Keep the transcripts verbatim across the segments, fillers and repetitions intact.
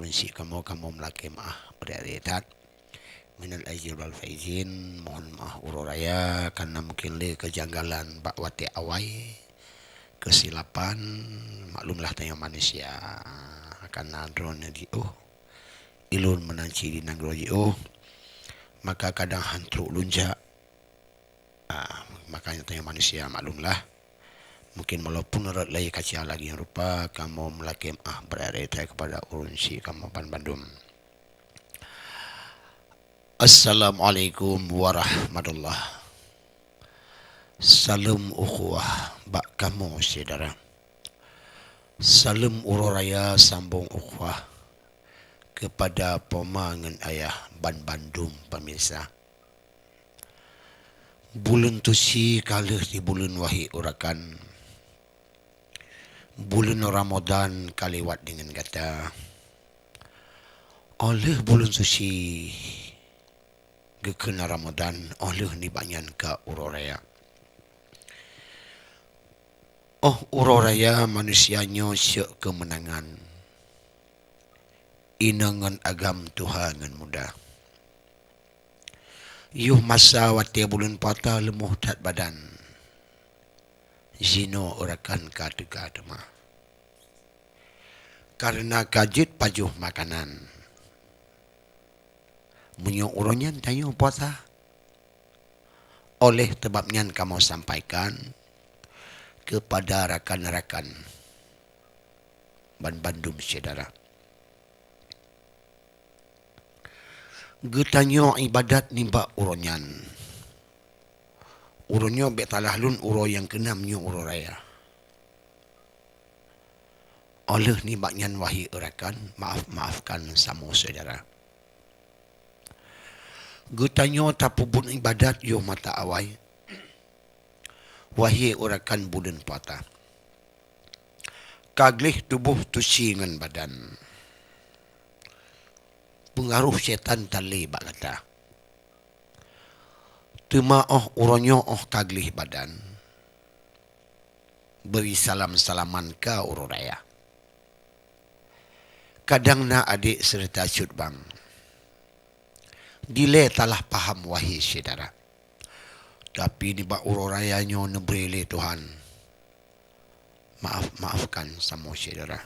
Sik kamoe, kamoe meulakée meu'ah, peuraya that. Minal aizin wal faizin, mohon maaf uroe raya, karena mungkin lé keujanggalan bak watée awai, keusilapan, maklumlah tanyoe manusia, karena droeneuh jiôh, ilôn meunan cit di nanggroe jiôh, maka kadang han trok lôn jak. Ah, makanya tanyoe manusia, maklumlah. Mungkin walaupun rot lagée kaca lagée rupa, kamoe meulakée meu'ah beuraya that kepada ureuëng sik kamoe banbandum. Assalamualaikum warahmatullah. Saleuem ukhuwah bak kamoe syedara. Saleuem uroe raya sambong ukhuwah kepada poma ngon ayah banbandum pemirsa. Buleuen tusi ka lheueh di buleuen wahé urakan. Buleuen Ramadhan ka liwat deungon gata. Óh lheueh buleuen tusi geukheun Ramadhan, óh lheueh nibak nyan ka uroe raya. Óh uroe raya manusia nyoe syok keumeunangan. Inong ngon agam tuha ngon muda. Yoh masa watée buleuen puasa leumoh that badan. Jinoe urakan ka teuka teuma. Kareuna ka jeuet pajoh makanan. Meunyoe uroe nyan tanyoe puasa, oleh sabab nyan kamoe sampaikan keupada rakan-rakan banbandum syedara. Geutanyoe iébadat nibak uroe nyan. Uroe nyoe bék salah lôn uroe nyang keunam nyoe uroe raya. Óh lheueh nibak nyan wahé urakan, maaf-maafkan samoe syedara. Geutanyoe tapeubuet iébadat yoh masa awai, wahé urakan buleuen puasa. Ka gleh tuboh tusi ngon badan. Peungaroh syaitan tan lé bak gata. Teuma óh uroe nyoe óh ka gleh badan, bri salam-salaman ka uroe raya. Kadang na adék seureuta cut bang. Dilée salah paham wahé syedara. Tapi nibak uroe raya nyoe neubri lé Tuhan. Maaf-maafkan samoe syedara.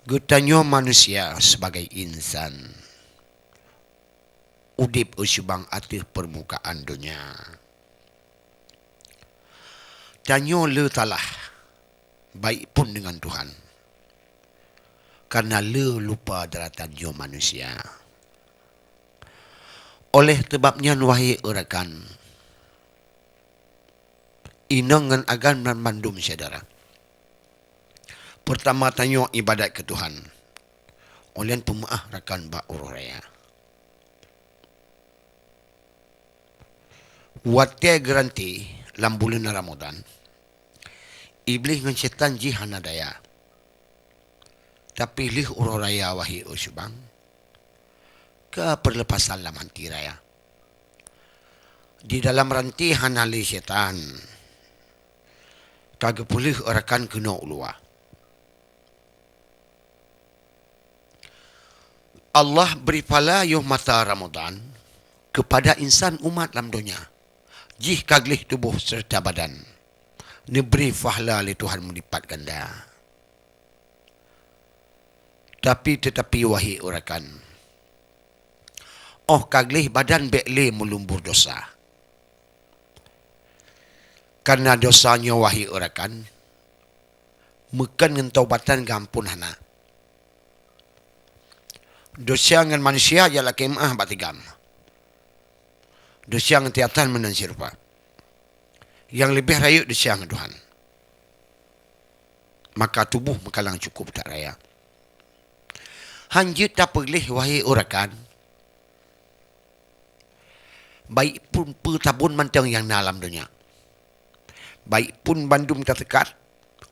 Geutanyoe manusia sebagai insan, udeb u sibang ateueh peurmukaan donya. Tanyoe le salah, baik pun deungon Tuhan. Kareuna le lupa daratan nyoe manusia. Oleh sabab nyan, wahé urakan, inong ngon agam banmandum syedara. Peurtama tanyoe iébadat keu Tuhan, ulôn peumeu'ah rakan bak uroe raya. Watée geuranté lam buleuen Ramadhan, Iblih ngon syaitan jih hana daya. Tapi lheueh uroe raya wahé u sibang, ka peureulepasan lam ranté raya. Di dalam ranté hana lé syaitan, ka geupeulheueh urakan keunoe u luwa. Allah bri pahala yoh masa Ramadhan keupada insan umat lam donya, jih ka gleh tuboh seureuta badan, neubri pahala lé Tuhan meulipat ganda. Tapi, teutapi, wahé urakan, óh ka gleh badan bék lé meulumbur desya. Kareuna desya nyoe, wahé urakan, meukon ngon taubatan geuamphon hana. Desya ngon manusia jak lakée meu'ah bak tigam. Desya ngon syaitan meunan sirupa. Nyang leubeh rayeuk desya ngon Tuhan. Maka tuboh meukalang cukôp that raya. Han jeuet tapeugleh, wahé urakan, baik pun peue tabon mantong nyang na lam donya, baik pun bandum tateukat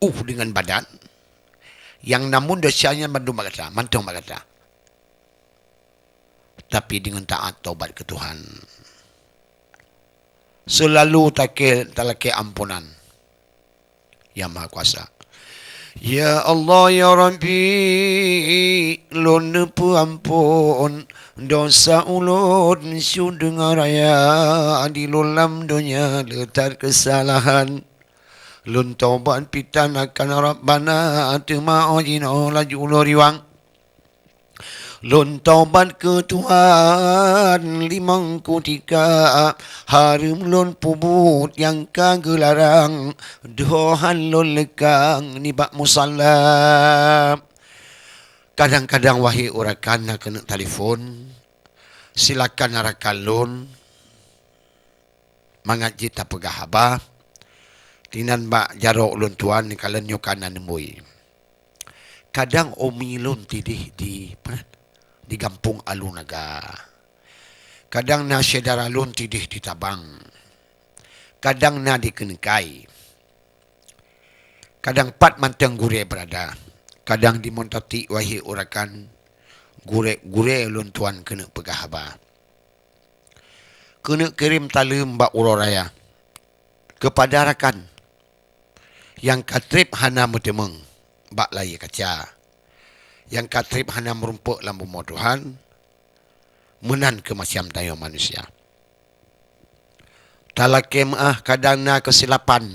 uh deungon badan, nyang namun desya nyan bandum bak gata, mantong bak gata. Tapi deungon taát tobat keu Tuhan, seulalu take talakée amponan Nyang Mahakuasa. Ya Allah, ya Rabbi, lôn neupeuamphon dosa ulôn syedara raya di lôn lam donya le that keusalahan. Lôn tobat pitan akan Rabbana, teuma óh jinoe laju ulôn riwang. Lôn tobat keu Tuhan limong kutika, hareuem lôn peubuet nyang ka geularang, dohan lôn leukang nibak musala. Kadang-kadang, wahé rakan, na keuneuk telepon, silakan rakan lôn. Mangat jeuet tapeugah haba, tinan bak jaroe ulôn tuan, kalon nyoe ka na neubui. Kadang umi lôn tideh di, di gampông Alu Naga. Kadang na syedara lôn tideh di Tabang. Kadang na di Keuneukai. Kadang pat mantong gurée beurada. Kadang di Montati, wahé rakan, gurée-gurée lôn tuan keuneuk peugah haba. Keuneuk kirém taleuem bak uroe raya keupada rakan nyang ka treb hana meuteumeung bak layée kaca, nyang ka treb hana meurumpok lam bumoe Tuhan, meunan keu macam tanyoe manusia. Talakée meuáh kadang na keusilapan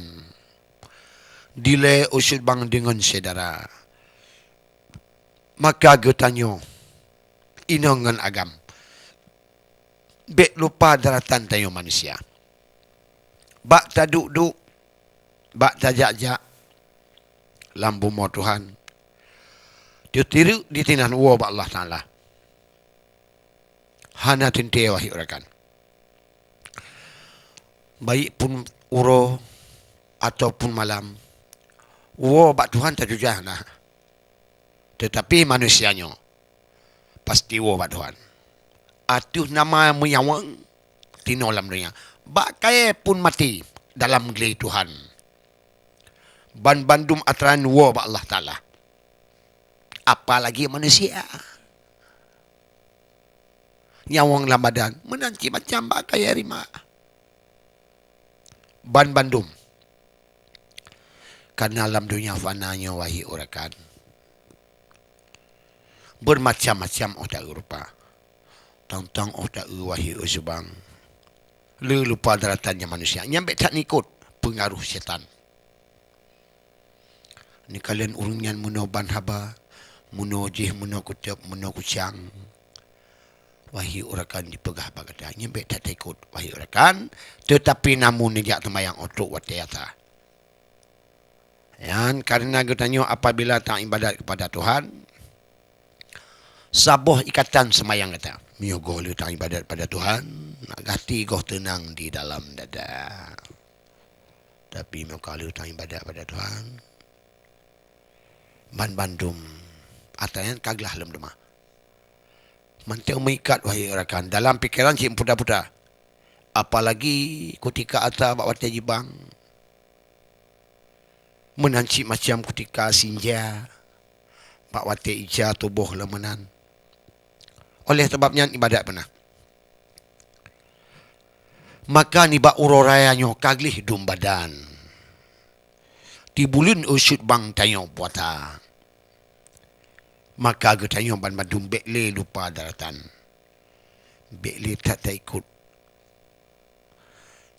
dilée usyeuet bang deungon syedara. Maka geutanyoe inong ngon agam, bék lupa daratan tanyoe manusia. Bak taduek-duek, bak tajak-jak lam bumoe Tuhan, teutirek ditinan woe bak Allah Taala. Hana teuntée, wahé rakan. Baik pun uroe ataupun malam, woe bak Tuhan tajujah na. Teutapi manusia nyoe pasti woe bak Tuhan. Ateueh nama meuyawang tinoe lam donya, bak kayée pun maté dalam glé Tuhan. Ban bandum atra nyan woe bak Allah Taala. Apalagi manusia. Nyawöng lam badan, meunan cit macam bak kayée rima. Ban bandum. Karena lam donya fana nyoe, wahé rakan, beumacam-macam óh taeu rupa. Tang-tang óh taeu, wahé subang, le lupa daratan nyang manusia. Nyan bék that neuikot peungaroh syaitan. Neukalon ureuëng nyan meunoe ban haba, meunoe jih, meunoe kutob, meunoe kucang. Wahé rakan, jipeugah bak gata, nyan bék that taikot, wahé rakan, teutapi namun neujak teumayang óh trok watée atra. Nyan karena geutanyoe apabila taibadat keupada Tuhan, saboh ikatan seumayang gata. Meunyoe goh le taibadat pada Tuhan, nak gati goh teunang di dalam dada. Tapi meunyoe ka lheueh taibadat pada Tuhan, ban bandum atra nyan ka glah lom teuma. Mantong meuikat, wahé rakan, dalam pikeran cit meuputa-puta. Apalagi kutika atra bak watée jibang. Meunan cit macam kutika sinja bak watée ija tuboh lom meunan. Oleh sabab nyan ibadat beuna. Maka nibak uroe raya nyoe ka gleh dum badan. Tibuleuen usyeuet bang tanyoe puasa. Maka geutanyoe ban bandum bék lé lupa daratan. Bék lé that taikot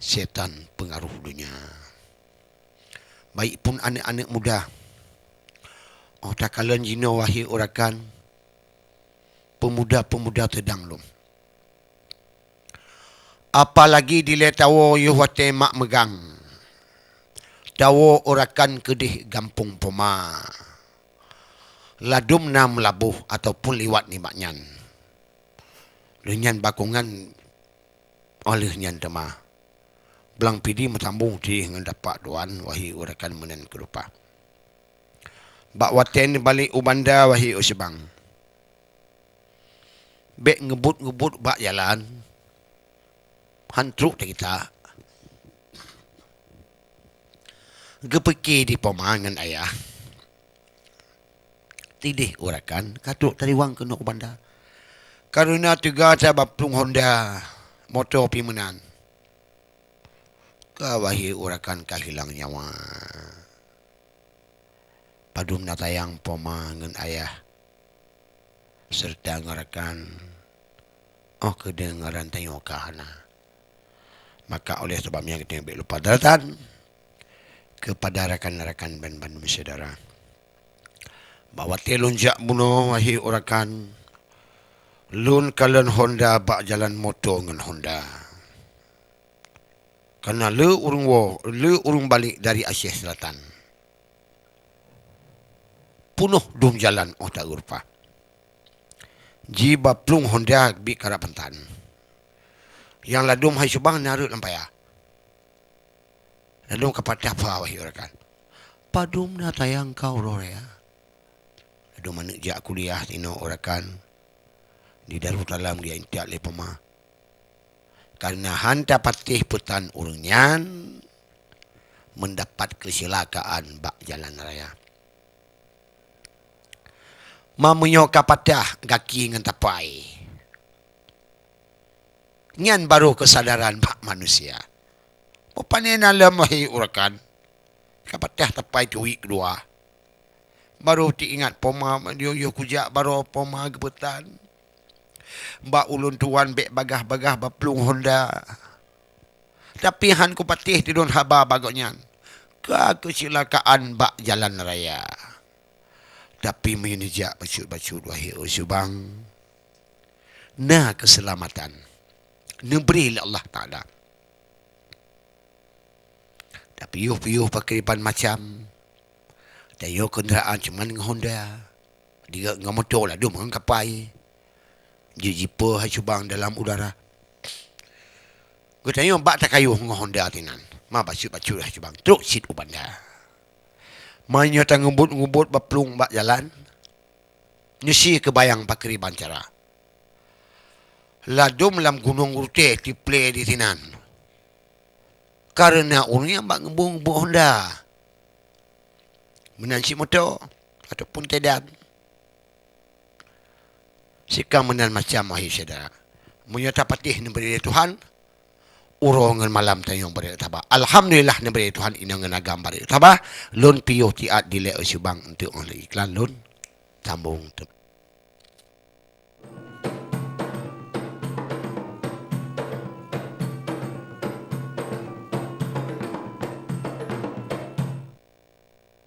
syaitan peungaroh donya. Baik pun aneuëk-aneuëk muda, óh takalon jinoe, wahé rakan, peumuda-peumuda teudang lom. Apalagi dilée tawoe yoh watée mak meugang, tawoe rakan keudeh gampông Poma, ladum na meulaboh ataupun liwat nibak nyan. Lheueh nyan bakongan, óh lheueh nyan teuma Blang Pidie meusambong jih ngon tapak Tuhan, wahé rakan, meunan keu rupa. Bak watée neubalek u banda, wahé subang, bék ngeubot-ngeubot bak jalan, han trok teugitak. Geupike di Poma ngon ayah, tideh rakan ka trok tariwang keunoe u banda. Kareuna teuga that bak plueng honda moto pih meunan, ka wahé rakan ka hilang nyawa. Padum na tayang poma ngon ayah, seureuta ngon rakan, óh keudeh ngaran tanyoe ka hana. Maka oleh sabab nyan geutanyoe bék lupa daratan keupada rakan-rakan ban bandum syedara. Bak watée lôn jak bunoe, wahé rakan, lôn kalon Honda bak jalan moto ngon Honda. Kana le ureuëng woe, le ureuëng balek dari Aceh Selatan. Punoh dum jalan óh taeu rupa. Jiba plueng Honda bit karab pantan. Nyang ladum hai subang na rhot lam paya. Ladum ka patah pha, wahé rakan. Padum na tayang kau roh raya. Ladum aneuk jak kuliah tinoe rakan. Di Darussalam dia intat lé poma. Karena hana patéh peutan ureuëng nyan mendapat kecelakaan bak jalan raya. Ma meunyoe ka patah gaki ngon tapai, nyan baru kesadaran bak manusia. Peupane na lom, wahé rakan, ka patah tapai teuwik keudua. Baru teuingat poma, yoh-yoh kujak baroe poma geupeutan. Bak ulôn tuan bék bagah-bagah bak plueng Honda. Tapi han kupatéh di lôn haba bak gobnyan. Ka keucilakaan bak jalan raya. Tapi meunyoe neujak bacut-bacut, wahé subang, na keuseulamatan neubri lé Allah Taala. Tapiôh-piôh pakriban macam. Tayoe keundaraan cuman ngon Honda. Diga ngon moto ladum ngon kapai. Jeuet jipo hai subang dalam udara. Geutanyoe bak takayuh ngon Honda tinan. Ma bacut-bacut hai subang. Trok cit u banda. Meunyoe tangeubot-ngeubot bak plueng bak jalan, neusie keubayang pakriban cara. Ladum lam gunong rutée tiplé di sinan. Kareuna ureuëng nyan bak ngeubot-ngeubot Honda. Meunan cit moto ataupun tedan. Sikang meunan macam, wahé syedara. Meunyoe tapatéh neubri lé Tuhan, uroe ngon malam tanyoe bri taba. Alhamdulillah neubri lé Tuhan inong ngon agam bri taba. Lôn piôh tiat dilée subang untuk oleh iklan lôn sambung.